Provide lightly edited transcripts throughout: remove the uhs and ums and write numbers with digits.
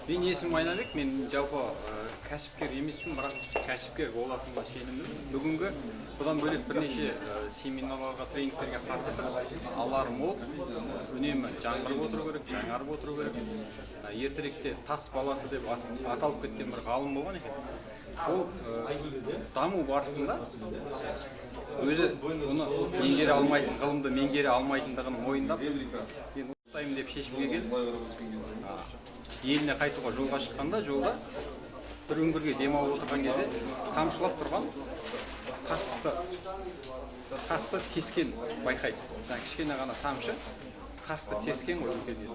Менің есімім Айнабек, мен жалпы кәсіпкер емеспін, бірақ кәсіпкер болатыныма сенімдімін. Бүгінгі бұдан бөлек бірнеше семинарларға, тренингтерге қатыстық. Алар мол, үнемі жаңғырып отыру керек, жаңарып отыру керек. Ертеректе тас баласы деп аталып кеткен бір ғалым болған екен. Ол даму барысында өзі бұны меңгере алмайтын, ғылымды меңгере алмайтындығын мойындап, мен ұстаймын деп шешімге келіп, еліне қайтуға жолға шыққанда, жолда бір үңгірге демалып отырған кезде тамшылап тұрған тасты тескен байқайды. Жаңа кішкене ғана тамшы тасты тескен ғой, үлкен ел.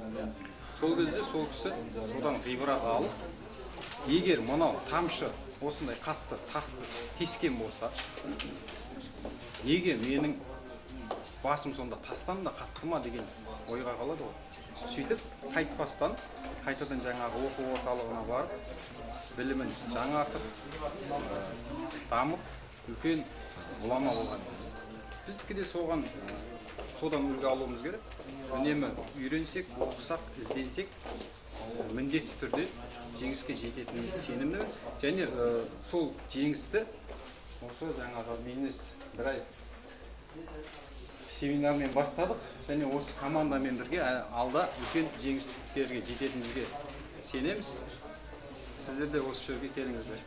Сол кезде сол кісі содан ғибрат алып, егер мынау тамшы осындай қатты тасты тескен болса, неге менің басым сонда тастан да қатты ма деген ойға қалады ғой. Сөйтіп қайтпастан қайтадан жаңағы оқу орталығына барып, білімін жаңартып, дамып, үлкен ғұлама болған. Біздікі де содан үлгі алуымыз керек. Үнемі үйренсек, оқысақ, ізденсек, міндетті түрде жеңіске жететініне сенімдімін. Және сол жеңісті осы жаңағы бизнес драйв семинармен бастадық және осы командамен бірге алда үлкен жеңістіктерге жететінімізге сенеміз. Сіздер де осы жерге келіңіздер.